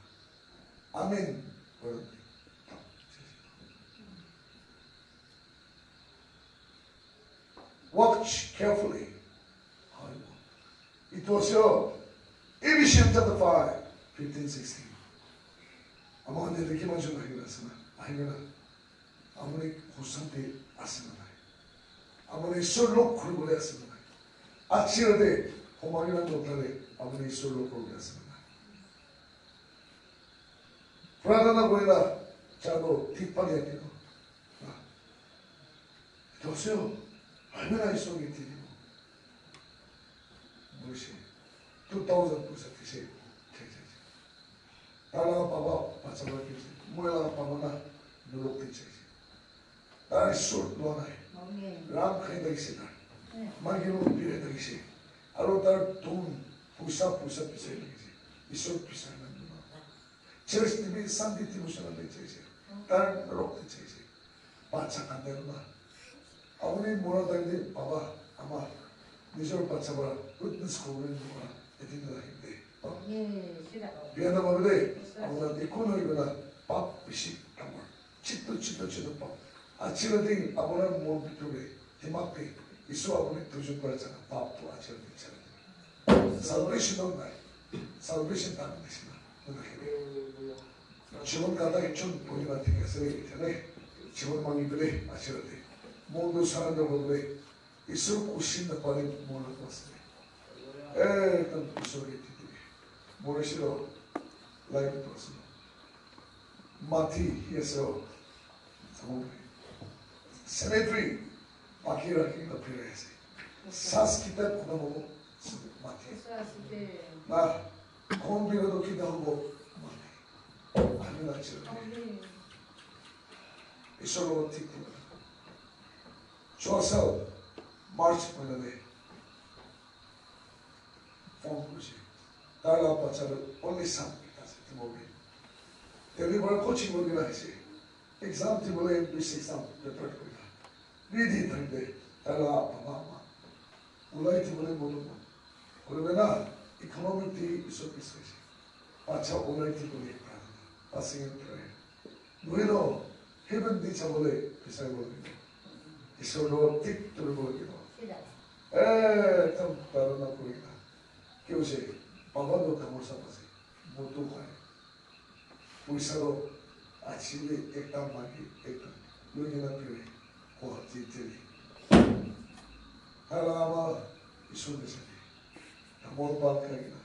Amen. Watch carefully how you walk. It was your Ephesians chapter five, fifteen, sixteen. Ama khan yate kiman jon ahi kena ase na? Ahi kena. Apuni hosan te ase na nai? Apuni Isor log kuribole ase na nai? Aji rati homai kena notha te apuni Isor log kuribole ase na nai? Pratana kurina jabo, thik pali ake to. Na. Etu ase, ami na Isor ke di dibo. Boise, two thousand puisa dise, thik ase. Tar laga baba, bacha para ki ase? Moi laga baba na, nolok te chaise. Tar Isor lua nai. Amen. Ram khai thakise na. Amen. Magi log birai thakise. Aro tar dhon, puisa, puisa bisai thakise. Isor bisai na nuna. Church te bi Sunday devotional te chaise. Tar nolok te chaise. Bacha khan te na. Apuni mora time te baba, ama, nijor bacha para witness kuribole nukura, etin rakhi de. Biya na bhabi de, apuna ekun hoi kena pap bishi dangor. Chito, chito, chito pap. Aji rati apuna mon bhitor te, dimag te, Isor apuni duijon para jana pap to aji rati jana. Salvation to nai. Salvation ta nishina. Jibon kata ekjon bhuli na thik ase, etiya nai. Jibon mangi bole aji rati. Mon to surrender kuribole. Isor khushi na pale mora to ase. Ekdom Isor ke di dibi. Morise to life to ase. Mati hi ase o. Cemetery baki rakhi na phirai ase. Sas kitab khatam hobo, mati. Na, kon biro to kitab hobo, mati. Ami na chira. Isor logot thik thik. Chua sal March mahina te phone kurise. Tar laga bacha toh only son ekta ase, Timothy. Delhi para coaching kuri kena ahise. Exam dibole, M P S C exam prepare kuri kena. Ready time te, tar laga baba ama ulai dibole manu kuri kena, economic te Isor bisarise. Bacha ulai di kuri prarthana, fasting and prayer. Nohoi to heaven di jabole bisari bo lagibo. Isor log thik thoribo lagibo. Ekdam prarthana kuri na. Ki hoise? Baba to dangor sap ase. Moto khai. Poisa to aji bhi ekta magi ekta loi kena phere. Ko hati tele. Hala ama Isor nisina. Dangor bhal khai kena.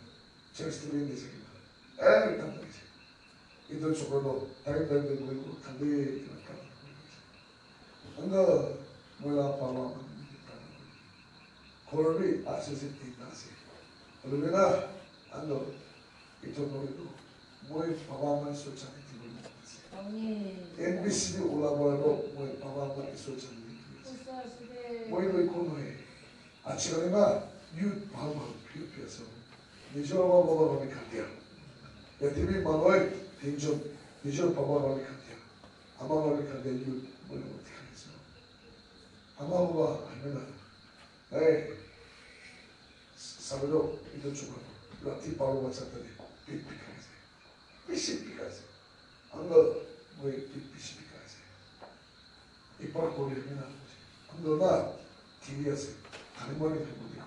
Church te bhi nisina. Ekdam nisina. Etu chokra to time time te moi khan te ekdam kam kuri ase. Anga moi la baba manu ni ta. Ghor bhi ase se tinta ase. Hoile na, anga etu moi to, moi baba manu socha ni dibo mong ase. N B C ni ulabo to moi baba manu socha ni dibo ase. Moi to ekho nohoi. Aji kali na youth bhal bhal bhi bhi ase. Nijor ama baba khan ke khan dia. Yate bhi manu tinjon nijor baba khan ke khan dia. Ama khan ke khan dia youth moi khan dikhi ase. Ama baba ahi na. Hey, sabi to, etu chokra rati baro baja tale pet bikai ase. Bishi bikai ase. Uncle, moi pet bishi bikai ase. Ekbar kori ahi na. Uncle na, T V ase. Khali moi khali moi khali.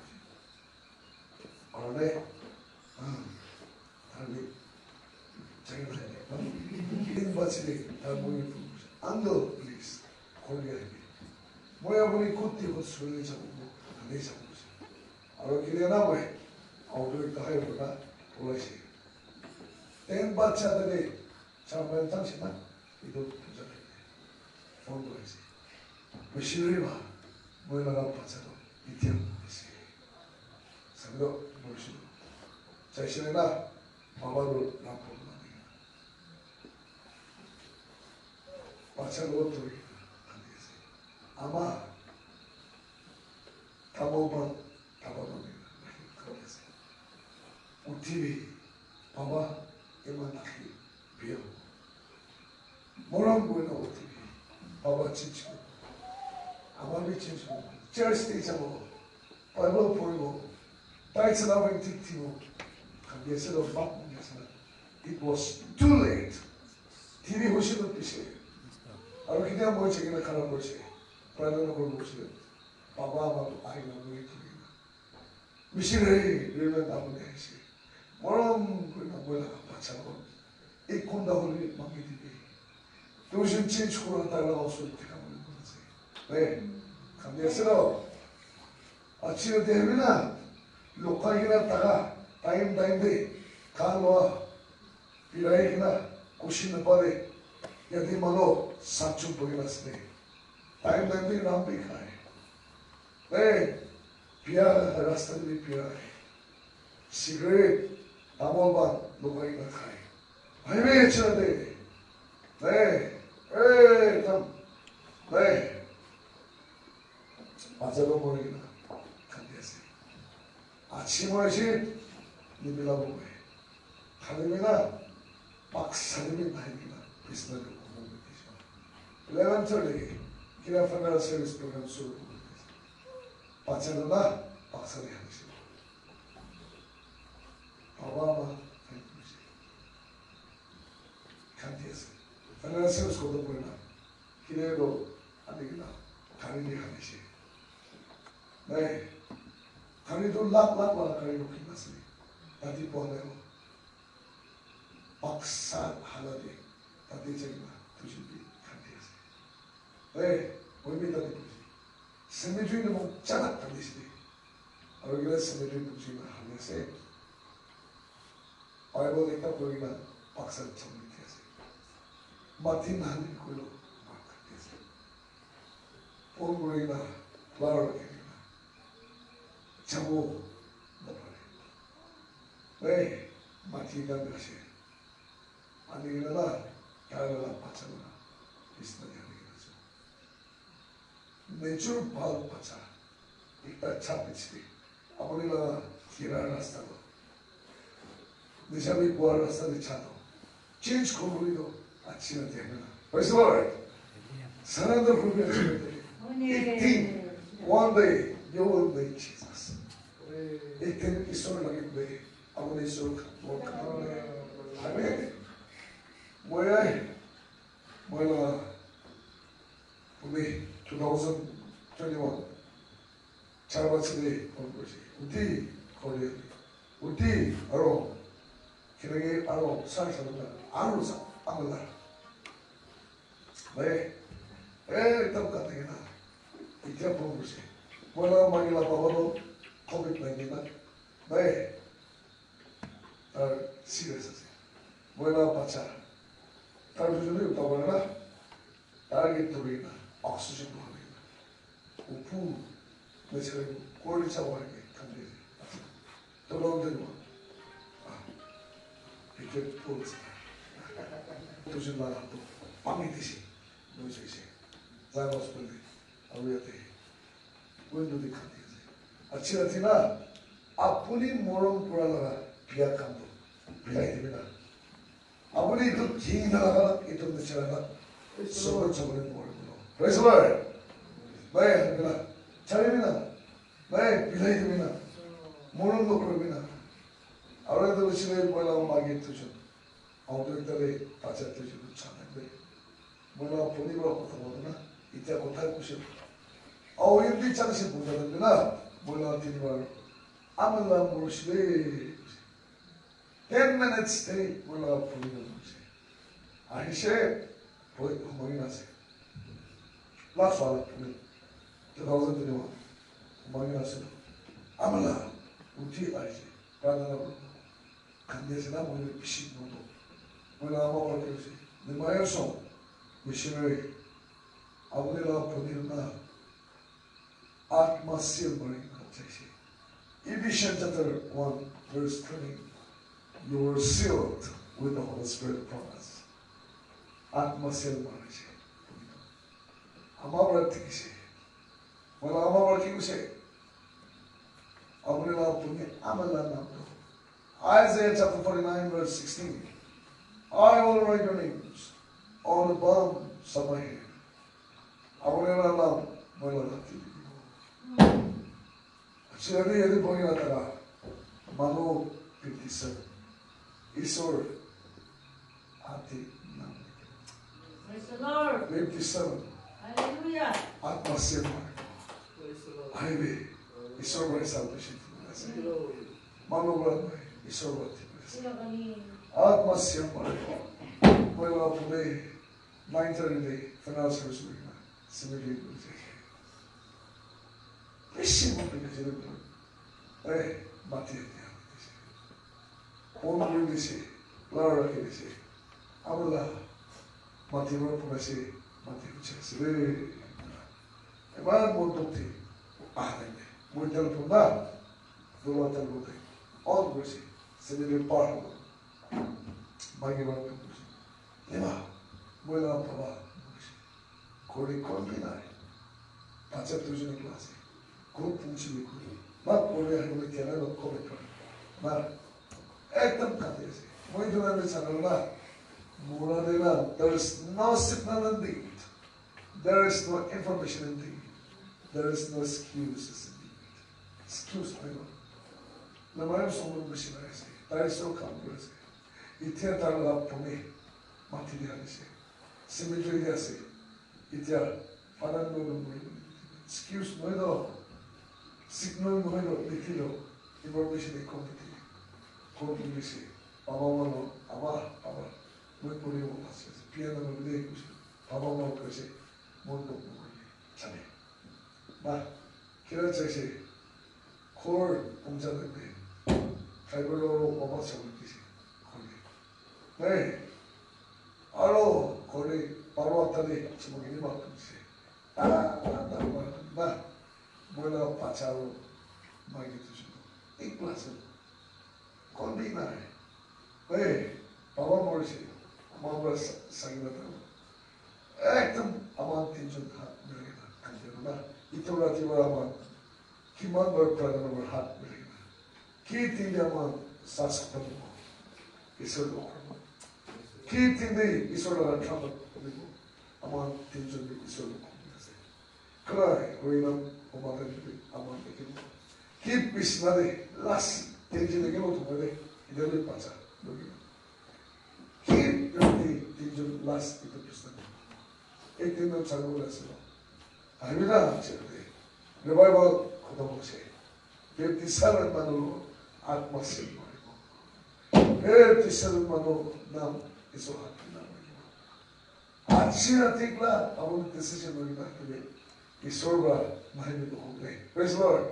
Aru ne, ah, aru ne, jai na. Tin baji de, aru moi phone kori. Uncle, please, kori ahi. Moi apuni kot te kot suri jabo, ani jabo. Aru kile na moi, auto ekta hai kora, ulai se. Ten bacha tale, char mile tang se na, etu puja tale. Phone kora se. Missionary ba, moi laga bacha to, itya mo ase. Sabi to, moi se. Chai se na, baba to, na phone na. Bacha logot thori kena khandi ase. Ama, tamol pan, tamol pan khandi ase. Uthibi, baba, eman thaki biya. Morom kori na uthibi, baba change kori. Ama bhi change kori. Church te jabo. Bible poribo, tai chala weng thik thibo. Khandi ase to mak mani ase na. It was too late. T V hoise to pise. Aru ketia moi chakina khara korise. Prarthana kori korise. Baba ama to ahi na moi thori na. Missionary, Reverend apuni ahise. Morom kori na moi laga bacha to. Ek ghonta hole mangi dibi. Tuition change kura tai laga usor te kam kuri ase. Hey, khandi ase to. Aji yate ahi na, lokai kena thaka, time time te, kha loa, birai kena, khushi na pare, yate manu sat jon bohi kena ase. Time time te ram bhi khai. Hey, biya rasta te bhi birai. Cigarette, tamol pan, lokai kena khai. Highway chate. Hey, hey, tam. Hey. Bacha to mori kena khandi ase. Aji mori ase, nibila bo moi. Khali bhi na, baksa te bhi nahi kena, bisna te komo bhi dise. Eleven thirty, kila funeral service program shuru kori dise. Bacha to na, baksa te khandi ase. Baba ama, khandi ase. Khandi ase. Funeral service koto kori na. Kile to ani kena gari te khandi ase. Nai. Gari to lakh lakh wala gari rukhi na ase. Tate pua nai. Baksa hala te. Tate jai na. Tuition bi khandi ase. Hey, moi bhi tate puri ase. Cemetery te moi chanak khandi ase. Aru kila cemetery puri na khandi ase. Bible ekta puri na baksa chom likhi ase. Mati nahali koilo mak khandi ase. Phone kuri na, flower rakhi na. Jabo napare. Hey, mati khan ase. Ani kena na, tai la bacha la bisna te ani kena ase. Nature bhal bacha. Ekta chap bichari. Apuni la khira rasta to. Nisha bhi pua rasta te cha to. Change kori to. Achi na de na. Praise the Lord. Surrender kori achi na de. Ek din, one day, you will meet Jesus. Ek din Isor lage de. Apuni Isor khan, Lord khan. Amen. Moi ai, moi la, pumi two thousand twenty-one. Char baji de phone korise. Uthi, khole. Uthi, aro. Kinaki aro, sa sa na, aro sa, amala. Bhai, ekdam kate na. Itya phone korise. Moi la magi la baba to covid nineteen na. Bhai, tar serious ase. Moi la bacha. Tar bijuli uta bana na. Tar ke turi na. Oxygen bhari na. Upu, nechare, kori chawa ke kande. Tolong de no. Ah, ite pulse. Tuition la to. Pani dise. Noise hoise. Zai hospital de. Aru yate. Window de kande ase. Achi rati na. Apuni morom kura laga biya khan to. Bilai dibi na. Apuni etu jin laga, etu nature laga, sobo chobole mori bola. Praise the Lord. Bhai, hamila, chari mina. Bhai, bilai de mina. Morom no kori mina. Aru etu bishi le moi la magi tuition. Aru etu ekta le bacha tuition chana de. Moi la puni bra kotha bola na. Itya kotha kushi. Aru yindi chang se buja de mina. Moi la tini bar. Amala mori shile. Ten minutes te moi la phone kuri ase. Ahise, boi humai na ase. Last wala phone. Two thousand twenty-one. Humai na ase. Amala, uthi ahise. Pradhana kuri. Kandi ase na, moi bishi moto. Moi la ama para kuri ase. Nemayo song. Missionary. Apuni la phone na. Atma seal mari kena jaise. Ephesians chapter one, verse twenty. You were sealed with the Holy Spirit promise. Atma seal marise. Ama para dikise. Wala ama para ki koise? Apuni la puni ama la nam to. Isaiah chapter forty-nine, verse sixteen. I will write your names on the palms of my hand. Apuni la nam moi la hati. Chiri yadi bohi na tara. Manu fifty-seven. Isor hati nam. Praise the Lord. Fifty-seven. Hallelujah. Atma seal mari. Praise the Lord. Aibe. Isor para salvation. Praise the Lord. Manu para Isor para. Atma seal mari. Moi la pune nine thirty de funeral service kuri na cemetery kuri jai. Bishi mon bhi bishi. Eh, mati ati ati. Phone kuri dise, lar rakhi dise. Amala, mati ro pura se, mati ro chak se re. Eman mon dukh thi. Ah, nai, nai. Moi telephone na. Dola telephone de. On kuri se. Cemetery par hobo. Magi ro pura se. Ema, moi la baba. Kori kon bhi nai. Bacha duijon ekla ase. Kon punchi bhi kori. Ma kori hai bole kya na lo kore kore. Ma ekdam kati ase. Moi etu karne chana na. Mura de na. There is no signal in it. There is no information in it. There is no excuses in it. Excuse nai lo. Lamai song lo bishi nai ase. Tai so kam kori ase. Itya tar la pone mati de ase. Cemetery de ase. Itya, Father no no no. Excuse no no. Signal no no. Likhi lo. Information e kom likhi. Kom likhi se. Baba mano, aba, aba. Moi pori mo ase. Piano no le kusi. Baba mano kase. Mon no no. Chale. Ba. Kira chaise. Khor pungja tangte, driver lo lo waba sa lo kise. Khor ke. Hey, aro khor ke paro atale chuma kini ma kise. Ah, na, na, na, na. Moi la pacha lo, mai ke tu chuma. Ek plus. Kon bhi na hai. Hey, baba morise. Ama para sa-, sagi na talo. Ekdom ama tinjon hat miri na kante na. Itu rati para ama kiman bar pradhan bar hat miri na. Ki tinde ama sas khatam ho. Isor lo. Ki tinde Isor la tramat ho. Ama tinjon Isor lo. Cry, hoinam, homadan, aman, ekin. Keep peace, nade, last, tension, ekin, otu, nade, idale, pacha, logi. Last itu Krista. Ek din na chalu na sila. Ahi na chakre. Revival khotom hoise. Baptist sara manu atma se maribo. Baptist sara manu nam iso hat na maribo. Aji rati kla apuni decision loi na kile. Isor para mahini to hokle. Praise the Lord.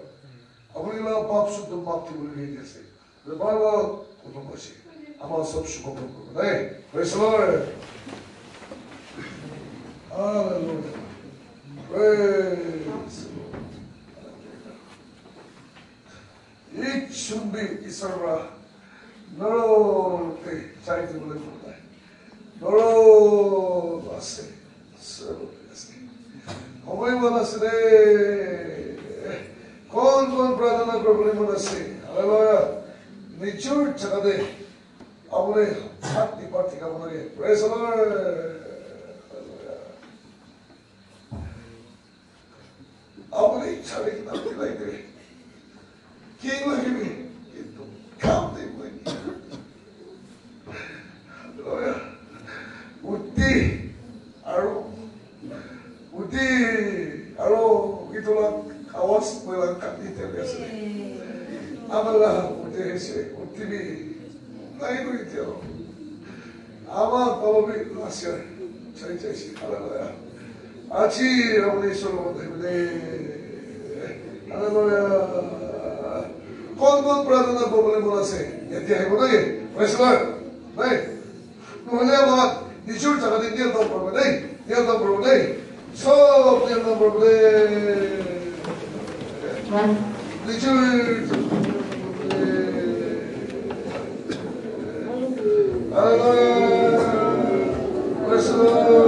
Apuni la pap sud to map to bole ase. Revival khotom hoise. Ama sob shubh kamono koribo dei. Praise the Lord. Hallelujah. Praise the Lord. Each should be Isor para. Noro te chai te bole koribo dei. Noro ase. Noro ase. Homoi wala ase de. Kon kon prarthana koribo mon ase. Hallelujah. Nijor jaga te apuni hat di parthi ka bole. Praise the Lord. Hallelujah. Apuni chari kina pilai de. King lagi bi. Kintu kam de koi. Hallelujah. Uti aru Uti, aro itu la awas moi la kati te ase. Ama la uti ase, uti bi nai ko ite. Ama palo bi ase, chai chai si, hallelujah. Aji apuni solo de. Hallelujah. Kon kon prarthana koribo mon ase? Yate ahibo nai? Praise the Lord. Nai? Nohole ama nijor jaga te kneel down koribo dei, kneel down koribo dei. Sob kneel down koribo dei. Nijor jaga te kneel down koribo dei. Hallelujah. Praise the Lord.